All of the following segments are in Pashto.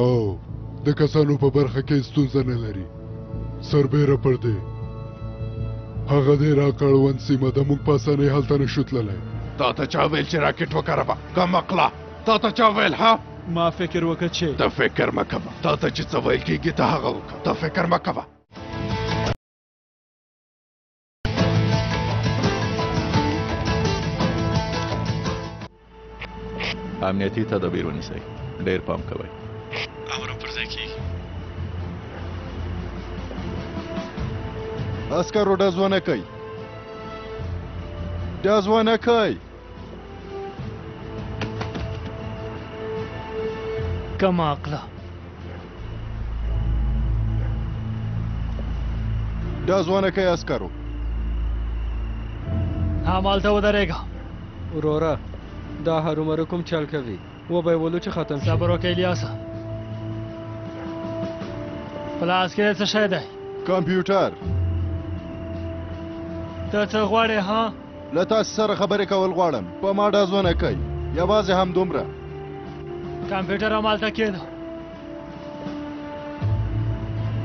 او د کسانو په برخه کې ستونزه نه لري. سربېره پر دې هغه د عراق اړوند سیمه ده، موږ په اسانۍ هلته نه شو تللی. تا ته چا ویل چې راکټ وکاروه؟ کم عقله، تا ته چا ویل؟ ها، ما فکر وکړ چې ته فکر مه کوه. تا ته چې څه ویل کېږي ته هغه وکړه، ته فکر مه کوه. امنیتي تدابیر ونیسئ، ډېر پام کوئ. امر پر ځای کېږي. عسکرو ډز ونه کوي، ډز ونه کوي. کم عقله، ډز ونه کوي عسکرو. همالته ودرېږه. وروره، دا هرومرو کوم چل کوي، وبه یې ولو چې ختم شي. صبر وکړه الیاسه، په لاس کې دې څه شی دی؟ کمپیوټر. ته څه غواړې؟ ها، له تاسو سره خبرې کول غواړم. په ما ډز ونه کوئ، یوازې همدومره. کمپیوټر همالته کېده،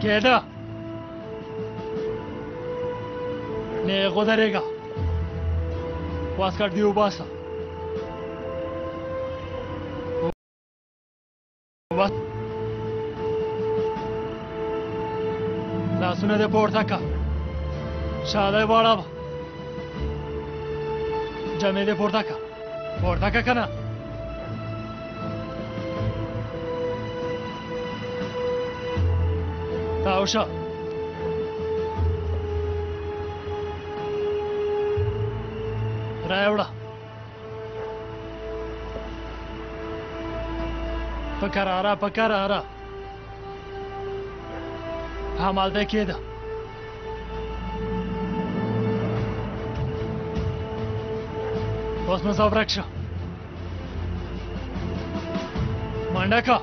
کېده. نیغ ودرېږه، واسکټ دې وباسه. لاسونه دې پورته کړه، شا دې واړوه، جامې دې پورته کړه، پورته کړه که نه. تاو شه. را یې وړه. په کراره، په کراره. همالته کېده. اوس نو ځه ورک شه، منډه که.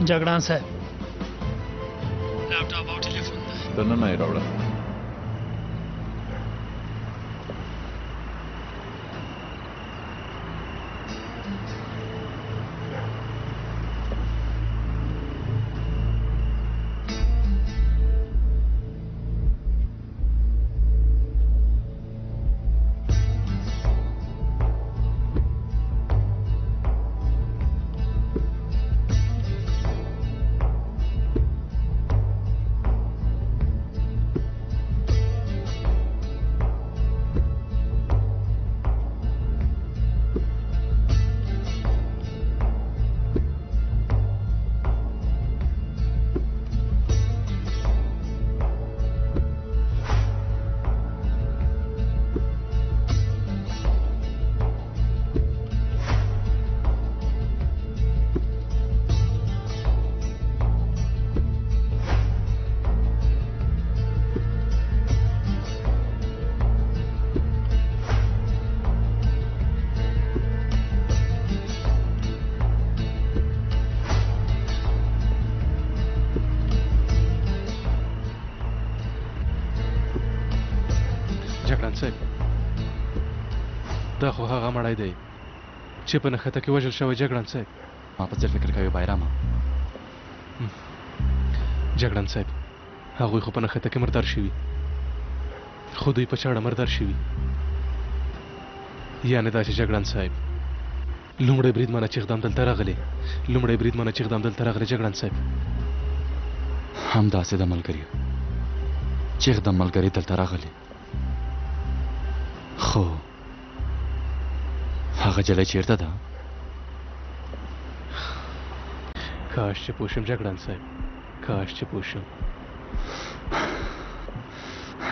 جګړان صاحب، لپټاپ او ټلیفون دی. دننه یې راوړه. جګړن صاحب، دا خو هغه مړی دی چې په نښته کې وژل شوی. جګړن صاحب، ما په څه فکر کوي بایرامه؟ جګړن صاحب، هغوی خو په نښته کې مردار شوي، خو دوی په چاړه مردار شوي. یعنې دا چې جګړن صاحب، لومړی برید منه چې اقدام دلته راغلی، لومړی برید منه چې اقدام دلته راغلی. جګړن صاحب، همداسې د ملګري چې د ملګري دلته راغلی، خو هغه جلۍ چیرته ده؟ کاش چې پوه شم جګړن صاحب، کاش چې پوه شم.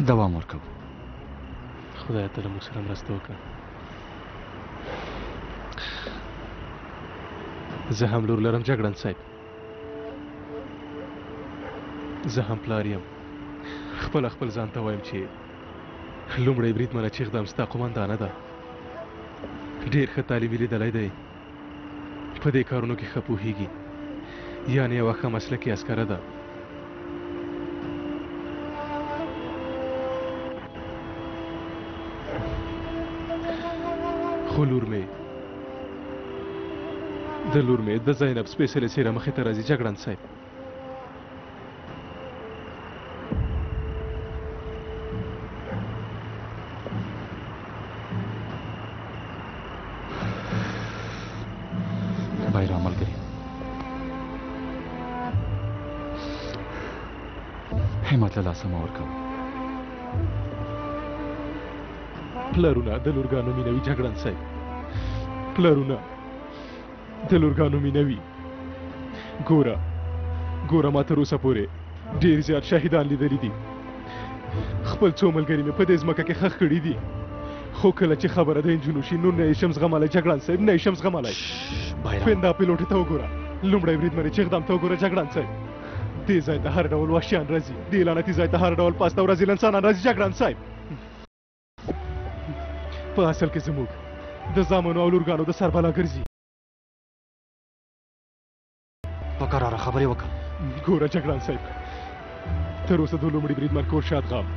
دوام ورکوو. خدای ته له موږ سره مرسته وکړه. زه هم لور لرم جګړن صاحب، زه هم پلار یم. خپله خپل ځان ته وایم چې لومړی بریدمنه چیغدم ستا قومندانه ده، ډېر ښه تعلیم یې لیدلی دی، په دې کارونو کې ښه پوهیږي، یعنې یوه ښه مسلکي عسکره ده. خو لور مې د لور مې د زینب سپېڅلې څېره مخې ته راځي جګړن صاحب. بایرام ملګري، همت له لاسه مه ورکوه. پلرونه د لورګانو مینه وي جګړن صاحب، پلرونه د لورګانو مینه وي. ګوره ګوره، ما تر اوسه پورې ډېر زیات شهیدان لیدلي دي، خپل څو ملګري مې په دې ځمکه کې ښخ کړي دي، خو کله چې خبره د نجونو شي نو نه یې شم زغملی جګړن صاحب، نه یې شم زغملی. پندا پیلوټې ته وګوره، لومړی بریدمنې چغدام ته وګوره جګړن صاحب. دې ځای ته هر ډول وحشیان راځي، دې لعنتي ځای ته هر ډول پاسته او رذیل انسانان راځي جګړن صاحب. په اصل کې زموږ د زامنو او لورګانو د سر بلا ګرځي. په کراره خبرې وکړه. ګوره جګړن صاحب، تر اوسه د لومړي بریدمن کور شاد غم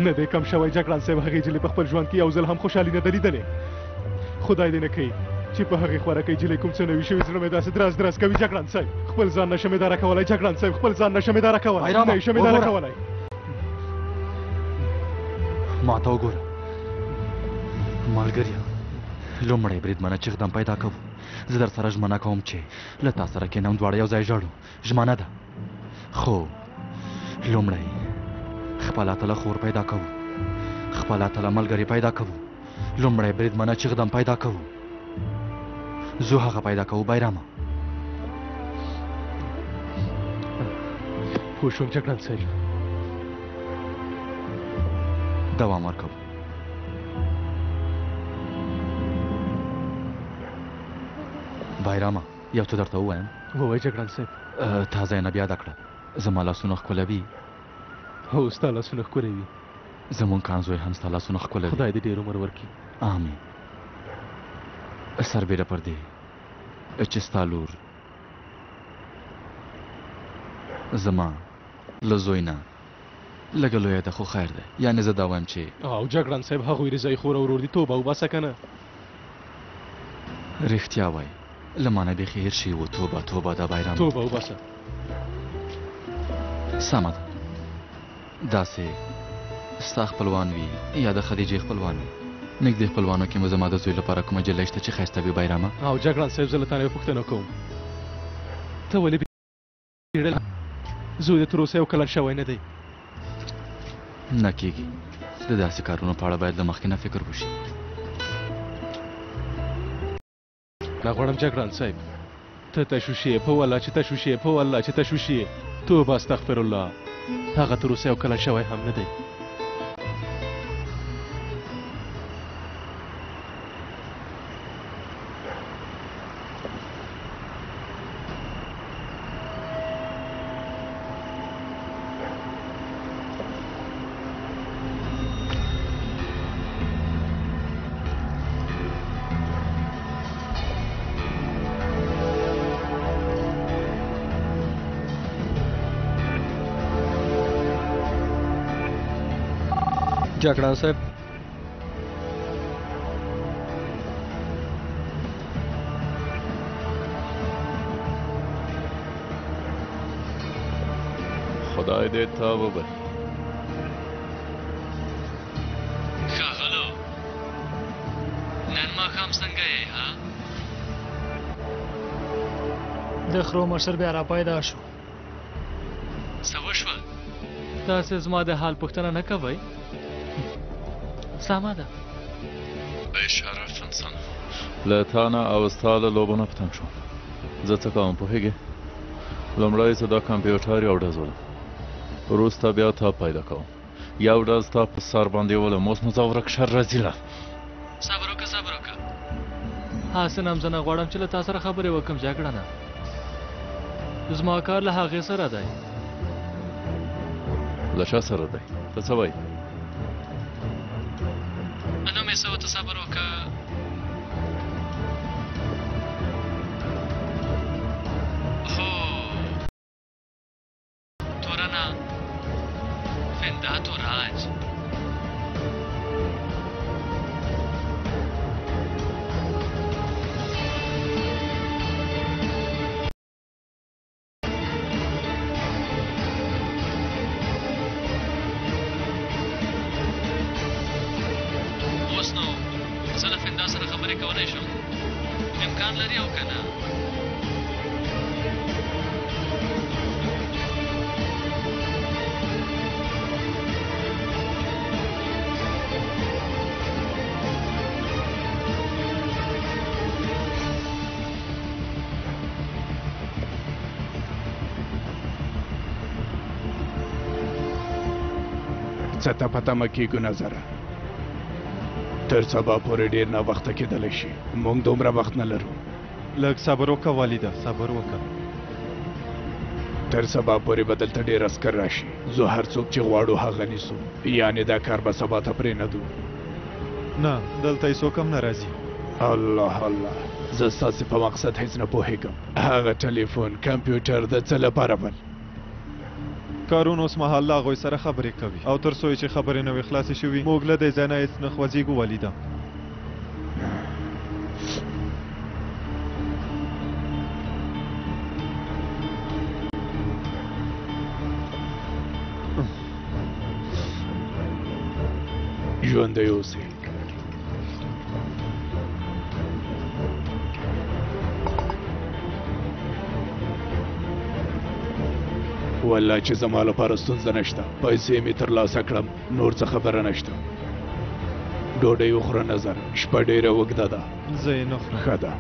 نه دی کم شوی جګړن صاحب. هغې جلۍ په خپل ژوند کې یو ځل هم خوشحالي نه ده لیدلې. خدای دې نه کوي چې په هغې خوراکۍ جلۍ کوم څه نه وي شوي، زړه مې داسې درز درز کوي جګړن صاحب. خپل ځان نه شم اداره کولی جګړن صاحب، خپل ځان نه شم اداره کولی، نه شم اداره کولی. ما ته وګوره ملګریه، لومړی بریدمنه چغدم پیدا کوو. زه در سره ژمنه کوم چې له تا سره کښېنم، دواړه یو ځای ژاړو، ژمنه ده. خو لومړی خپله اتله خور پیدا کوو، خپله اتله ملګرې پیدا کوو، لومړی بریدمنه چغدم پیدا کوو، زه هغه پیدا کوو. بایرامه پوه شوم جګړن صاحب، دوام ورکوو. بایرامه یو څه درته ووایم. ووایه جګړن صاحب. تا زینب یاده کړه، زما لاسونه ښکلوي. هو ستا لاسونه ښکلوي. زموږ کان زوی هم ستا لاسونه ښکلوي. خدای دې ډېر عمر ورکړي. آمین. سربېره پر دې چې ستا لور زما له زوی نه لږه لویه ده، خو خیر دی. یعنې زه دا وایم چې او جګړن صاحب هغوی رضایي خور او ورور دي، توبه وباسه که نه. رښتیا وایي، له ما نه بیخي هېر شوي وو. توبه توبه، دا بایرام. توبه وباسه. سمه ده، داسې ستا خپلوان وي یا د خدیجې خپلوان وي، نږدې خپلوانو کې مو زما د زوی لپاره کومه جلۍ شته چې ښایسته وي بایرامه؟ او جګړن صاحب زه له تا نه یوه پوښتنه کوم، ته ولې بیړه؟ زوی دې تر اوسه یو کلن شوی نه دی. نه کېږي، د داسې کارونو په اړه باید له مخکې نه فکر وشي. نه غواړم جګړن صاحب، ته تشویشي یې، په والله چې تشویشي یې، په والله چې تشویشي یې. توبه استغفر الله، هغه تر اوسه یو کلن شوی هم نه دی. جګړن صاحب، خدای دې تا وبخښي. ښاغلو، نن ماښام څنګه یې ها؟ د خرو مشر بیا را پیدا شو. څه وشول؟ تاسې زما د حال پوښتنه نه کوئ؟ سمه ده. بې شرف انسان، له تا نه او ستا له لوبو نه په تنګ شوم. زه څه کوم پوهېږې؟ لومړی زه دا کمپیوټر یو ډز ولم، وروسته بیا تا پیدا کوم، یو ډز تا په سر باندې ولم. اوس نو ځه ورک شه رذیله. صبر وکړه صبر وکړه، هسې نه هم زه نه غواړم چې له تا سره خبرې وکړم جګړنه. زما کار له هغې سره دی. له چا سره دی؟ ته څه وایې؟ نوم یې څه و؟ ته صبر وکړه. هو، تورنه فندا توراج. اوس نو زه له فندا سره خبرې کولی شم؟ امکان لري او که نه؟ څه ته په تمه کېږو نظره؟ تر سبا پورې ډېر ناوخته کېدلی شي، موږ دومره وخت نه لرو. لږ صبر وکړه والده، صبر وکړه. تر سبا پورې به دلته ډېر عسکر راشي. زه هر څوک چې غواړو هغه نیسو، یعنې دا کار به سبا ته پرېنږدو. نه، دلته هېڅوک هم نه راځي. الله الله، زه ستاسې په مقصد هېڅ نه پوهېږم. هغه ټلیفون، کمپیوټر د څه لپاره ول؟ کارون اوس مهال له هغوی سره خبرې کوي، او تر څو یې چې خبرې نه وي خلاصې شوي، موږ له دې ځای نه هېڅ نه خوځېږو والده. ژوندی اوسې. والله چې زما لپاره ستونزه نشته، پیسې مې ترلاسه کړم، نور څه خبره نشته. ډوډۍ وخوره نظر، شپه ډېره اوږده ده. زه یې نه خورم. ښه ده.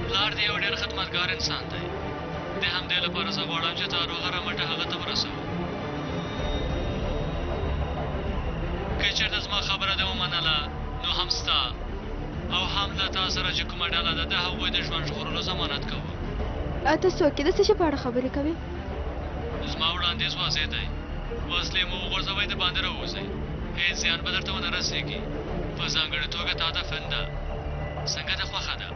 پلار دې یو ډېر خدمتګار انسان دی. د همدې لپاره زه غواړم چې تا روغه رمټه هغه ته ورسوم. که چېرته زما خبره دې ومنله، نو هم ستا او هم له تا سره چې کومه ډله ده، د هغوی د ژوند ژغورلو ضمانت کوم. ته څوک یې؟ د څه شي په اړه خبرې کوې؟ زما وړاندیز واضح دی. وسلې مو وغورځوئ، د باندې راووځئ. هېڅ زیان به درته ونه رسېږي، په ځانګړې توګه تا ته فنده. څنګه دې خوښه ده؟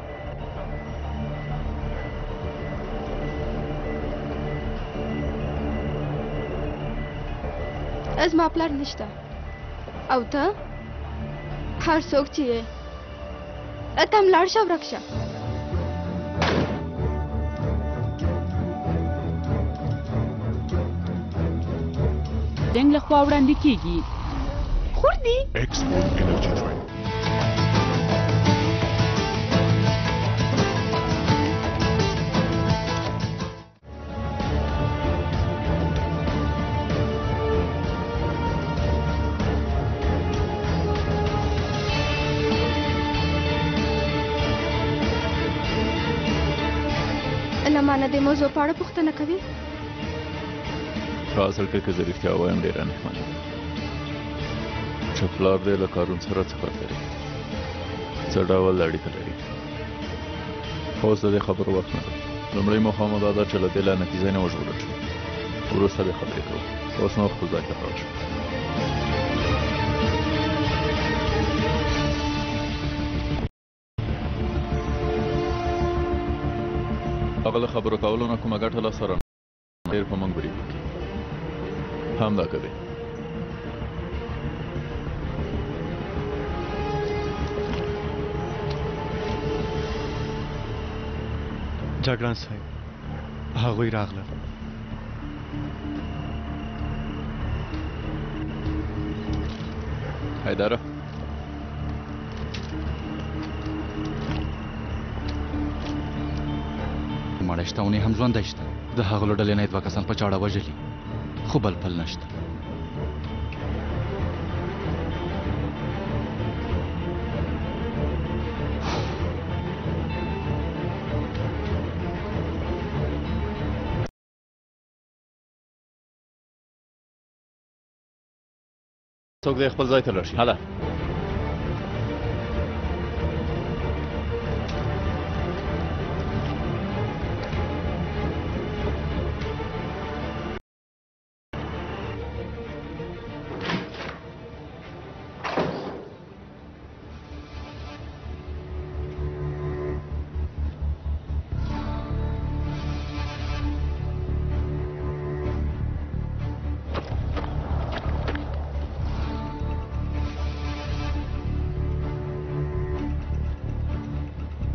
زما پلار نشته، او ته هر څوک چې یې، ته هم لاړ شه، ورک شه. دنګ لخوا وړاندې کیږي. خور دي. Export Energy Drink. له ما نه د موضوع په اړه پوښتنه کوي؟ په اصل کې که زه رښتیا ووایم، ډېره اندېښمنه یم چې پلار دې له کارون سره څه کار لري، څه ډول اړیکه لري. خو اوس د دې خبرو وخت نه دی. لومړۍ موخه مو دا ده چې له دې لعنتي ځای نه وژغورل شو، وروسته بیا خبرې کوو. اوس نو خپل ځای ته لاړ شو. هغه له خبرو کولو نه کومه ګټه لاسته رانه، ډېر په موږ برید وکړي. همدا کوي. جګړن صاحب، هغوی راغلل. حیدره، مړی شته او نه هم ژوندی شته. د هغه له ډلې نه یې دوه کسان په چاړه وژلي، خو بل پل نشته. څوک دې خپل ځای ته لاړ شي. هله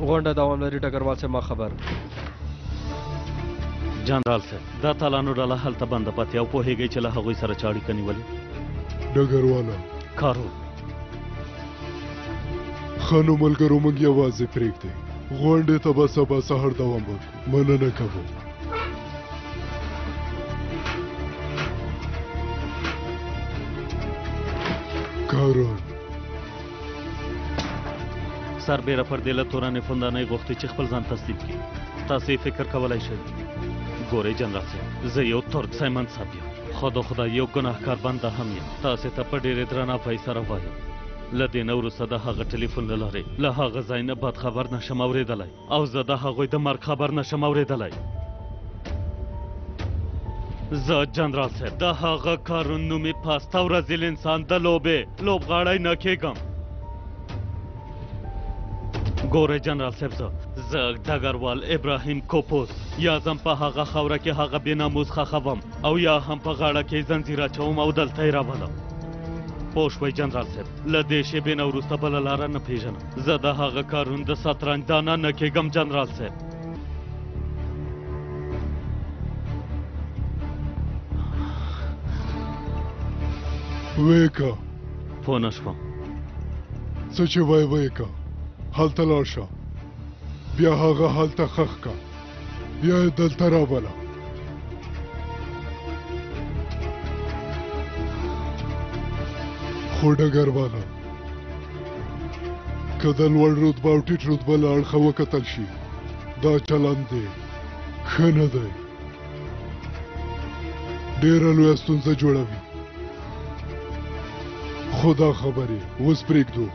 غونډه دوام لري، ډګروال صاحب ما خبر. جنرال صاحب، دا تالانو ډله هلته بنده پاتې او پوهېږئ چې له هغوی سره چا اړیکه نیولې؟ ډګرواله کارو ښه نو ملګرو موږ یوازې پرېږدئ، غونډې ته به سبا سهار دوام ورکړو. مننه کوم. کارون سربېره پر دې له تورنې فندانۍ غوښتي چې خپل ځان تسلیم کړي. تاسې فکر کولی شئ. ګورئ جنرال صاحب، زه یو ترک سیمن صاحب یم، خو د خدای یو ګناهکار بنده هم یم. تاسې ته په ډېرې درناوی سره وایم، له دې نه وروسته د هغه ټلیفون له لارې له هغه ځای نه بد خبر نه شم اورېدلی او زه د هغوی د مرګ خبر نه شم اورېدلی. زه جنرال صاحب د هغه کارون نومي پست او رذیل انسان د لوبې لوبغاړی نه کېږم. ګورئ جنرال صاحب، زه ډګروال ابراهیم کوپوس یا ځم په هغه خاوره کې هغه بې ناموس ښخوم او یا هم په غاړه کې زنځیر اچوم او دلته یې راولم. پوه شوئ جنرال صاحب، له دې شېبې نه وروسته بله لاره نه پېژنم. زه د هغه کارون د سطرنج دانه نه کېږم جنرال صاحب. ویکه پوه نه شوم. څه چې وایې ویکه، هلته لاړ شه، بیا هغه هلته ښخ که، بیا یې دلته راوله. خو ډګرواله، که د لوړ رتبه او ټیټ رتبه له اړخه وکتل شي، دا چلند دی ښه نه دی، ډېره لویه ستونزه جوړوي. خو دا خبرې اوس پرېږدو.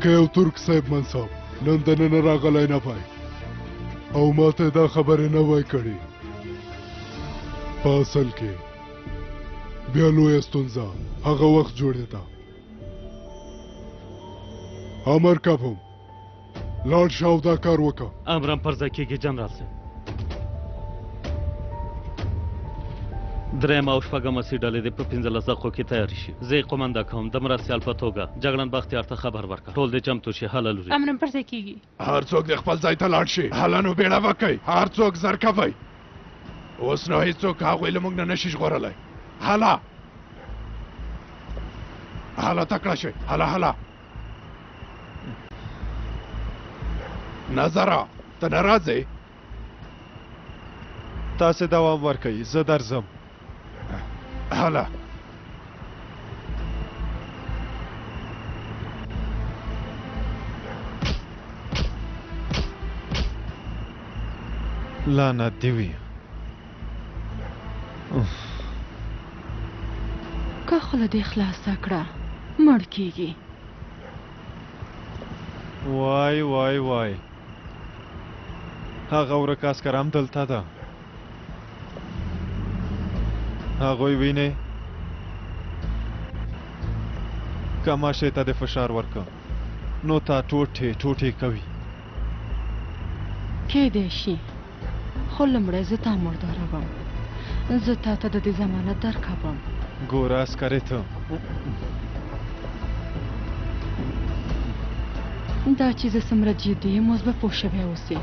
که یو ترک صاحب منصب نن دننه راغلی نه وای او ماته دا خبرې نه وای کړې، په اصل کې بیا لویه ستونزه هغه وخت جوړېده. امر کوم لاړ شه او دا کار وکړه. امرم پر ځای کېږي جنرال صاحب. درېیمه او شپږمه سي ډلې دې په 15 دقیقو کې تیارې شي. زه یې قومنده کوم. د مرستیال په توګه جګړن بختیار ته خبر ورکړه. ټول دې چمتو شي. هله لوري. امرم پر ځای کېږي. هر څوک دې خپل ځای ته لاړ شي. هله نو بیړه وکړئ. هر څوک زر کوئ. اوس نو هیڅوک هغوی له موږ نه نشي ژغورلی. هله هله تکړه شئ. هله هله. نظره ته نه راځې؟ تاسې دوام ورکئ، زه درځم. هله. لعنت دې وي. که خوله دې خلاصه کړه مړ کېږي. وای وای وای، هغه ورک عسکر هم دلته ده. هغوی وینې؟ که ماشې ته دې فشار ورکړ نو تا ټوټې ټوټې کوي. کیدای شي، خو لومړی زه تا مرداروم. زه تا ته د دې ضمانت درکوم. ګوره عسکرې ته، دا چې زه څومره جدي یم اوس به پوه شوی اوسې.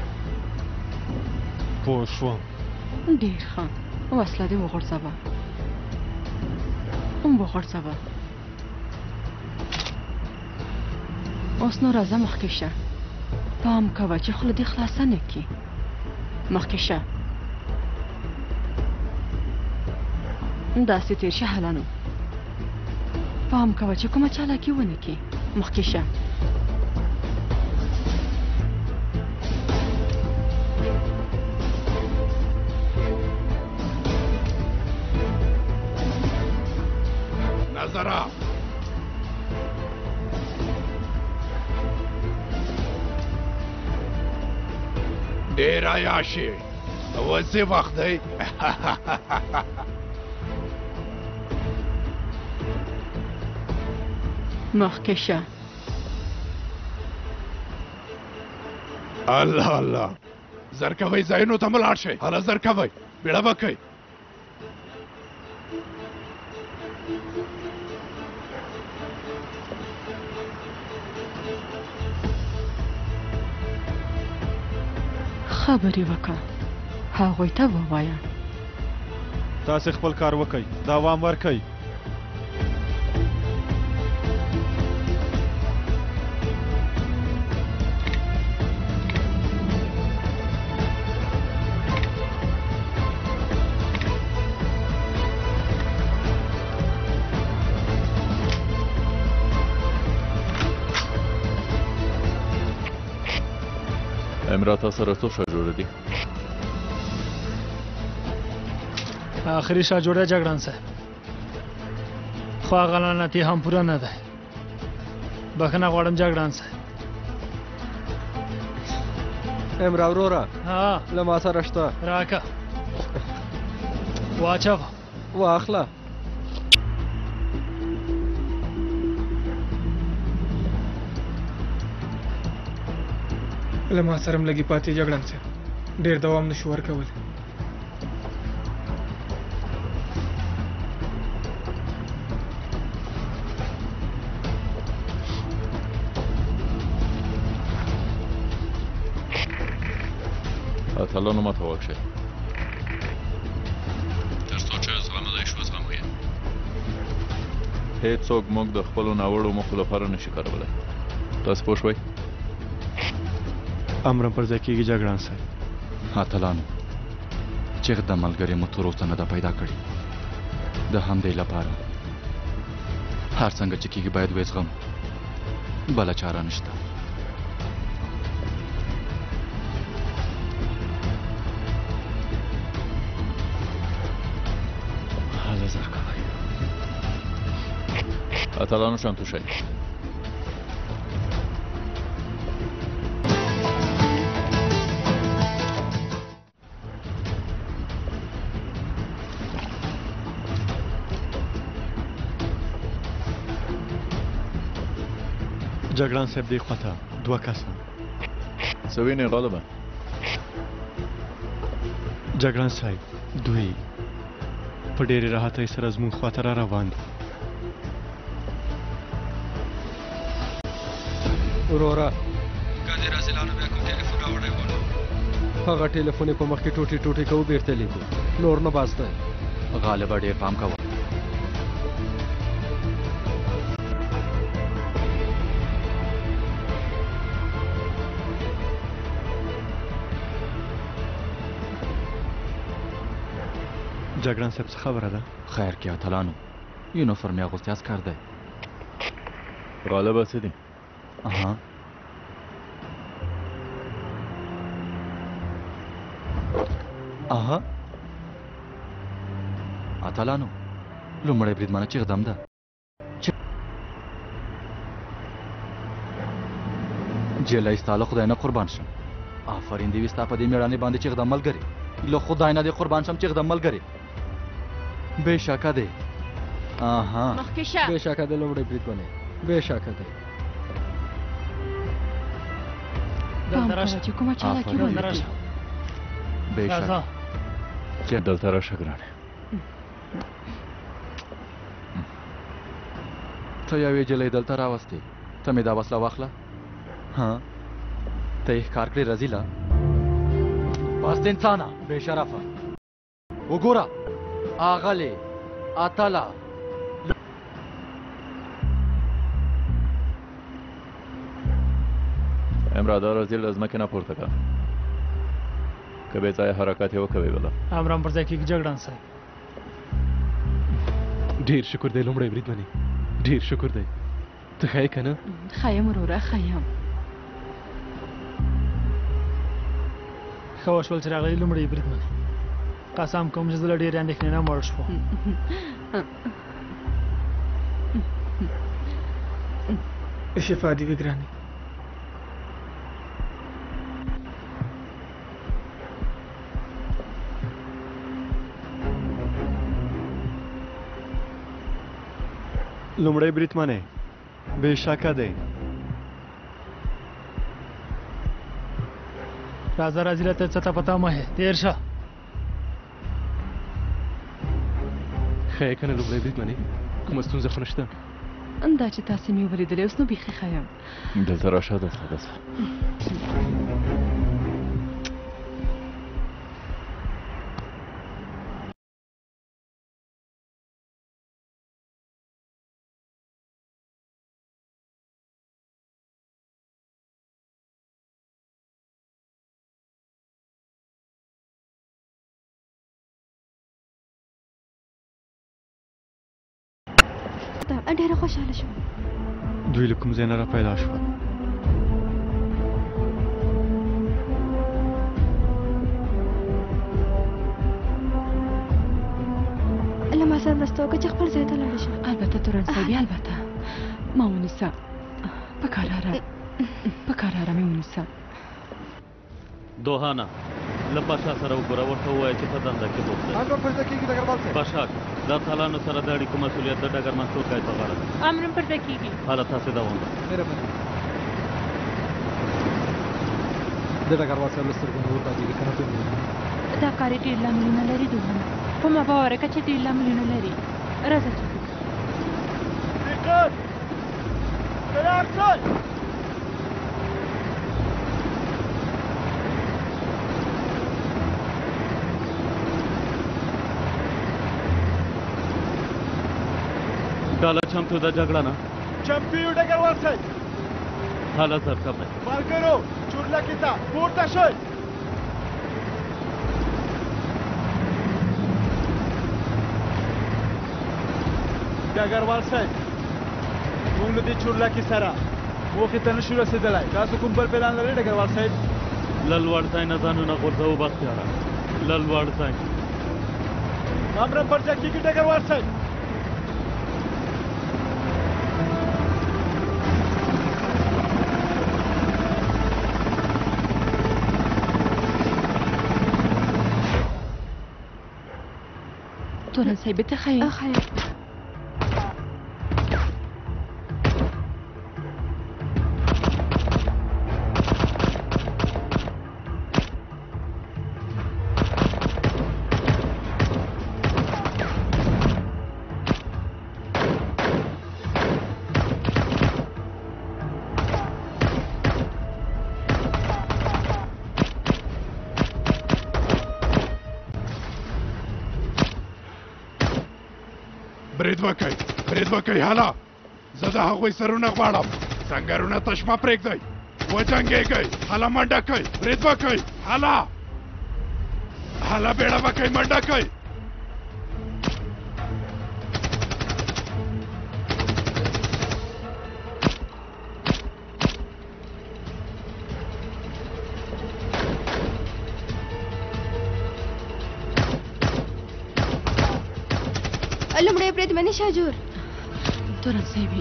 پوه شوم. ډېر ښه، وسله دې وغورځوه، وغورځوه. اوس نو راځه مخکې شه. پام کوه چې خوله دې خلاصه نه کړي. مخکې شه، داسې تېر شه. هله نو پام کوه چې کومه چالاکي ونه کړي. مخکې شه. نظره. ډېر عیاشي، اوس یې وخت دی. مخکې شه. الله الله، زر کوئ، ځایونو ته مه لاړ شئ. هله زر کوئ، بیړه وکړئ. خبرې وکړه، هغوی ته ووایه. تاسې خپل کار وکړئ، دوام ورکړئ. امرا تا سره څو شاجوړه دي؟ آخري شاجوړه جګړن صاحب، خو هغه لعنتي هم پوره نه دی. بښنه غواړم جګړن صاحب. امرا وروره، له ما سره شته. راکه، واچوه. واخله. له ما سره هم لږې پاتې جګړن صاحب، ډېر دوام نشو ورکولی. اتلانو ماته غوږ شئ، تر څو چې زغملی شو زغمو یې. هیڅوک موږ د خپلو ناوړو موخو لپاره نشي کارولی. تاسې پوه شوئ؟ امرم پر ځای کېږي جګړن صاحب. اتلانو، چېغ د ملګري مو تر اوسه نه ده پیدا کړې. د همدې لپاره هر څنګه چې کېږي باید ویې زغمو، بله چاره نشته. هله زر کوئ. اتلانو چمتو شئ. جګړن صاحب دې خواته دوه کسه. څه وینې غالبه؟ جګړن صاحب، دوی په ډېرې راحتۍ سره زموږ خواته را روان دي. وروره، که دې رازلانو بیا کوم ټلیفون راوړی و نو هغه ټلیفون یې په مخ کې ټوټې ټوټې کوو، بېرته لیږو. نور نو بس دی. غالبه ډېر پام کوه. جګړن صاحب، څه خبره ده؟ خیر کې اتلانو، یونیفرم یې اغوستی عسکر دی. غالبه څه دي؟ اها. اها. اتلانو، لومړی بریدمنه چې اقدام ده. جلۍ ستا له خدای نه قربان شم. آفرین دې وي ستا په دې مېړانې باندې چې اقدام ملګرې. له خدای نه دې قربان شم چې اقدام ملګرې. بېشکه دی. اها. مخکې شه. بېشکه دی لومړی بریدمنې، بېشکه دی. پام کوه چې کومه چالاکي ونه کړې. بېشکه. چې دلته راشه ګرانې. ته یوې جلۍ دلته راوستې، ته مې دا وسله واخله. ها، ته یې ښکار کړې رزیله. پست انسانه، بې شرفه. وګوره اغلې اتله. امرا دا رزیل له ځمکې نه پورته کړه، که بې ځایه حرکت یې وکوي بله. امرم پر ځای کېږي جګړن صاحب. ډېر شکر دی لومړی بریدمنې، ډېر شکر دی. ته ښه یې که نه؟ ښه یم وروره، ښه یم. ښه وشول چې راغلې لومړی بریدمنې. قسم کوم چې زه له ډېرې اندېښنې نه مړ شوم. شفا دې وي ګرانې. لومړی بریدمنې بېشکه دی. راځه راځي ته څه ته پتا مه تېر شه. ښه یې که نه لومړی بریدمنې؟ کومه ستونزه خو نشته؟ دا چې تاسې مې ولیدلې اوس نو بیخي ښه یم. دلته راشه، دلته دلته. ډېره خوشحاله شوم. دوی له کوم ځای نه را پیدا شول؟ له ما سره مرسته وکړه چې خپل ځای ته لاړه شم. البته تورن صاحب، البته. ما ونیسه، په کراره په کراره مې ونیسه. دوهانه له پاشا سره وګوره، ورته ووایه چې په دنده کې بوخت دی. امر پر ځای کېږي ډګروال صاحب. پاشا د اتلانو سره د اړیکو مسؤلیت د ډګرمن تورکای په غاړه دی. امر پر ځای کېږي. هله تاسې دوام وکړئ. مهرباني. د ډګروال صاحب له سترګو نه اور بادېږي که نه ته مې؟ دا کار یې ډېر لاملونه لري دوهانه، په ما باور وکړه چې ډېر لاملونه لري. راځه چې ځو. دقت، تیار شئ. ډله چمتو ده جګړه نه؟ چمتو یو ډګروال صاحب. هله زر کوئ. ملګرو چورلکې ته پورته شئ. ډګروال صاحب موږ له دې چورلکې سره موخې ته نشو رسېدلی. تاسو کوم بل پلان لرئ ډګروال صاحب؟ له لوړ ځای نه ځانونه غورځوو بختیاره، له لوړ ځای. امر پر ځای کېږي ډګروال صاحب. تورن صاحب ته ښه یې؟ ښه یم. برید وکئ، برید وکئ، هله! زه د هغوی سرونه غواړم. سنګرونه تش مه پرېږدئ. وجنګېږئ، هله منډه کئ، برید وکئ، هله! هله بیړه وکئ، منډه کئ. لومړی بریدمنې شاجور. تورن صاحب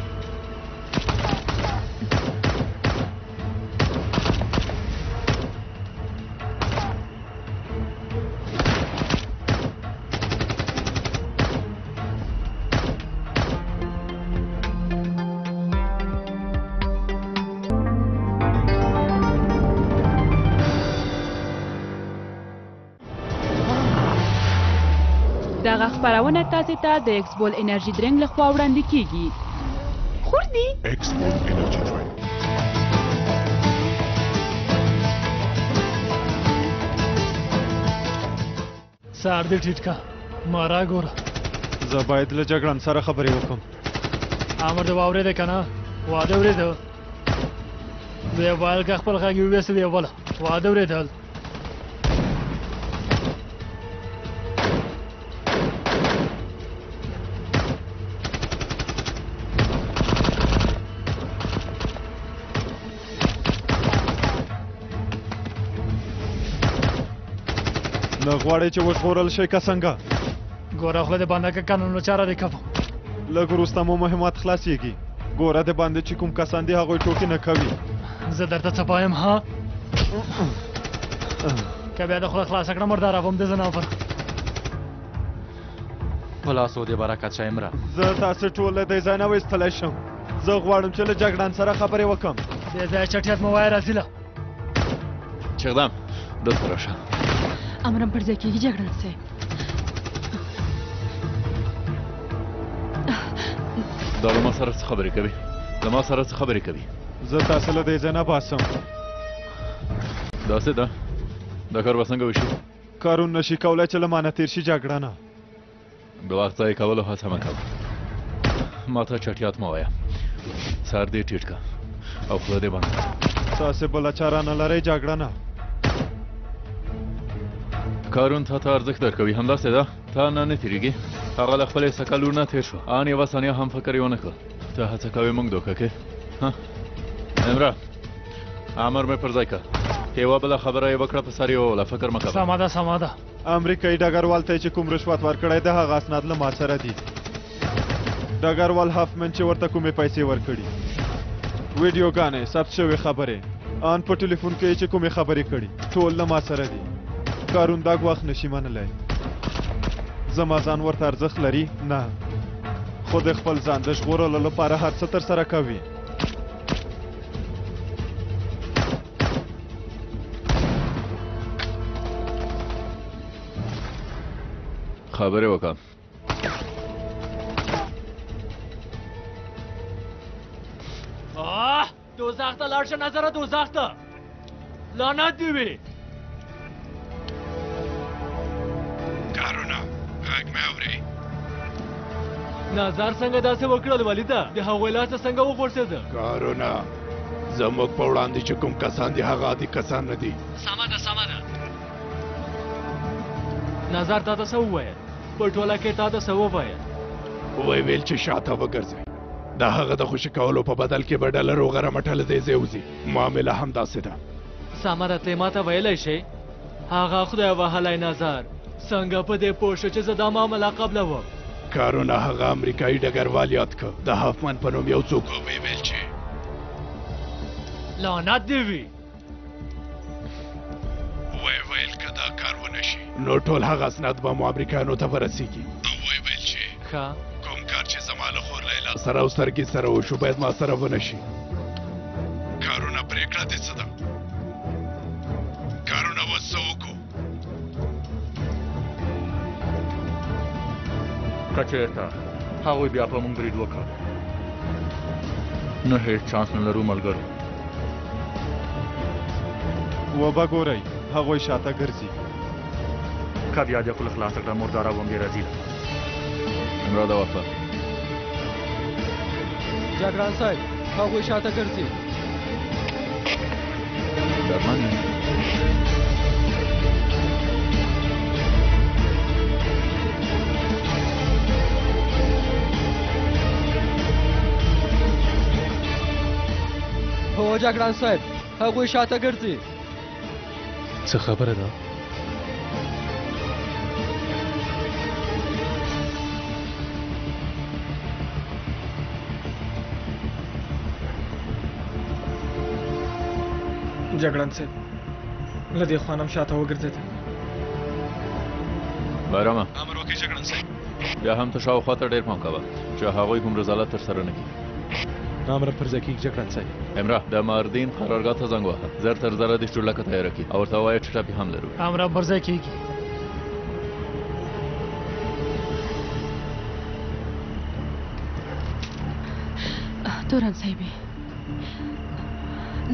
دغه خپرونه تاسې ته د اکسبول انرژي درینک لخوا وړاندې کیږي. خور دي؟ اکسبول انرژي درینک. سر دې ټیټ که، ما را ګوره. زه باید له جګړن سره خبرې وکړم. امر دې واورېده که نه؟ واده ورېده. ویې ویل که خپل غږ یې وویسته ویې وله. واده ورېدل. نه غواړې چې وژغورل شې که څنګه؟ ګوره خوله دې بنده که که نه نو چاره دې کوم. لږ وروسته مو مهمات خلاصیږي. ګوره د باندې چې کوم کسان دي هغوی ټوکې نه کوي. زه درته څه پایم ها؟ که بیا د خوله خلاصه کړه مرداروم د ځناور. په لاسو دې برکت شه امره. زه تاسې ټول له دې ځای نه ویستلی شم. زه غواړم چې له جګړن سره خبرې وکړم. بې ځایه چټیات مه وایه رازیله. چغدم دلته راشه. امرم پر ځای کېږي جګړن صاحب. دا له ما سره څه خبرې کوي؟ له ما سره څه خبرې کوي؟ زه تاسې له دې ځای نه باسم. داسې ده؟ دا کار به څنګه وشي؟ کارون نشي کولی چې له ما نه تېر شي جګړنه. د وخت ضایع کولو هڅه مه کوه. ما ته چټیات مه وایه. سر دې ټیټ که او خوله دې بنده کړه. تاسې بله چاره نه لرئ جګړنه. کارون تا ته ارزښت درکوي، همداسې ده؟ تا نه نه تېرېږي. هغه له خپلې سکه لور نه تېر شو، ان یوه ثانیه هم فکر یې ونه کړ. ته هڅه کوې موږ دوکه کې؟ ها امره، امر مې پر ځای کړه. یوه بله خبره یې وکړه، په سر یې ووله، فکر مه کوه. سمه ده سمه ده. امریکایي ډګروال ته یې چې کوم رشوت ورکړی د هغه اسناد له ما سره دي. ډګروال هافمن چې ورته کومې پیسې ورکړي، ویډیوګانې، ثبت شوې خبرې، ان په ټلیفون کې یې چې کومې خبرې کړي، ټول له ما سره دي. کارون دا ګواښ نشي منلی. زما ځان ورته ارزښت لري؟ نه، خو د خپل ځان د ژغورلو لپاره هر څه ترسره کوي. خبرې وکړه. آه، دوزخ ته لاړ شه نظره، دوزخ ته. لعنت دې وي. کارونه غږ مې اورې؟ نظر څنګه داسې وکړل ولیده؟ د هغوی لاس ته څنګه وغورځېده؟ کارونه زموږ په وړاندې چې کوم کسان دي هغه عادي کسان نه دي. سمه ده سمه ده. نظر تا ته څه وویل؟ په ټوله کې تا ته څه وویل؟ ویې ویل چې شاته وګرځئ، د هغه د خوشې کولو په بدل کې به ډله روغه رمټه له دې ځایه وځي. معامله همداسې ده. سمه ده، ته ما ته ویلی شې هغه خدای وهلی نظر څنګه په دې پوه شو چې زه دا معامله قبلوم؟ کارونه هغه امریکایي ډګروال یاد کړ، د هافمن په نوم یو څوک، ویې ویل چې لعنت دې وي. ویې ویل که دا کار ونه شي نو ټول هغه اسناد به مو امریکایانو ته ورسیږي. او ویې ویل چې ښه کوم کار چې زما له خور لیلا سره او سرګي سره وشو باید ما سره ونه شي. کارونه پرېکړه دې څه ده؟ کارونه اوس څه وکړو؟ که چېرته هغوی بیا په موږ برید وکړ نو هېڅ چانس نه لرو ملګرو. وبه ګورئ هغوی شاته ګرځي. که بیا دې خوله خلاصه کړه مرداروم دې رزیله. امرا دا واخله. جګړن صاحب هغوی شاته ګرځي. درمن یې. هو جګړن صاحب هغوی شاته ګرځي. څه خبره ده؟ جګړن صاحب له دې خوا نه هم شاته وګرځېده. بایرامه امر وکړئ جګړن صاحب. بیا هم ته شاوخوا ته ډېر پام کوه چې هغوی کوم رذالت ترسره نه کړي. امر پر ځای کېږي جګړن صاحب. امره د ماردین قرارګاه ته زنګ وهه، زر تر زره دې چورلکه تیاره کړي او ورته ووایه چې ټپي هم لرو. امر پر ځای کېږي. تورن صاحب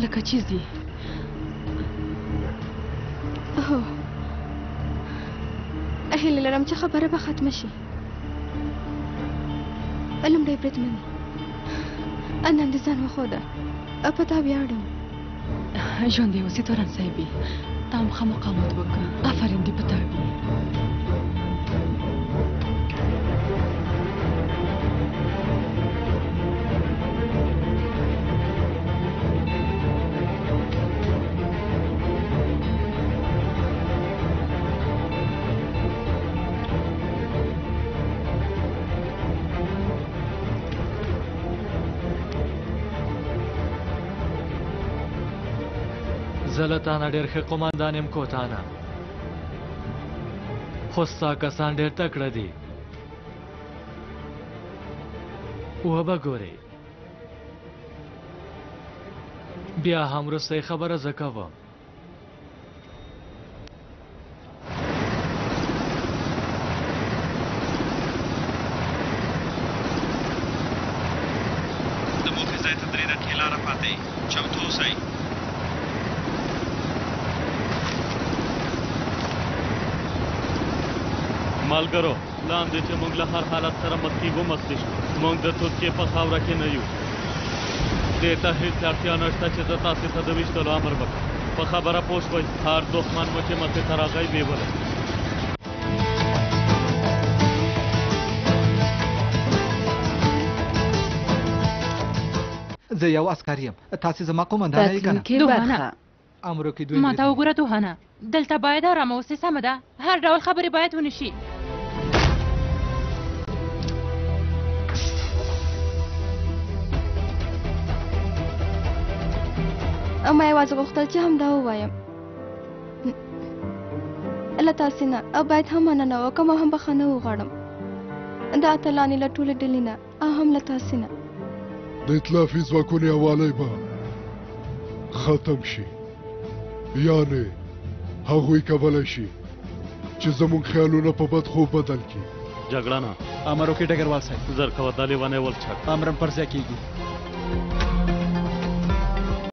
لکه چې ځي. هو هیله لرم چې خبره به ختمه شي. لومړی بریدمن نن دې ځان وښوده، په تا ویاړم. ژوندی اوسې تورن صاحبې، تا هم ښه مقاومت وکړه، آفرین دې په تا وي. زه له تا نه ډېر ښه قومندان یم کوتانه، خو ستا کسان ډېر تکړه دي. وبه ګورې، بیا هم وروستۍ خبره زه کوم. د موخې ځای ته 3 دقیقې لاره پاتې، چمتو اوسئ. ملګرو، لاندې چې موږ له هر حالت سره مخ کېږو مخ دې شو. موږ د ترکیې په خاوره کې نه یو. دې ته هېڅ اړتیا نشته چې زه تاسې ته د ویشتلو امر وکړم. په خبره پوه شوئ، هر دښمن مو چې مخې ته راغی ویې. زه یو عسکر یم، تاسې زما قومندان یئ که نه؟ دوهانه امرو کې دوی ما ته وګوره دوهانه، دلته باید ارامه اوسې، سمه ده؟ هر ډول خبرې باید ونه شي. ما یوازې غوښتل چې همدا ووایم. له تاسې نه او باید هم مننه وکړم او هم بخښنه وغواړم د اتلانې له ټولې ډلې نه او هم له تاسې نه. د ائتلافي ځواکونو یووالی به ختم شي، یعنې هغوی کولی شي چې زموږ خیالونه په بد خوب بدل کړي. جګړه نه امر وکړي ډګروال صاحب. زر کوه دا لیونی ولچک. امرم پر ځای کېږي.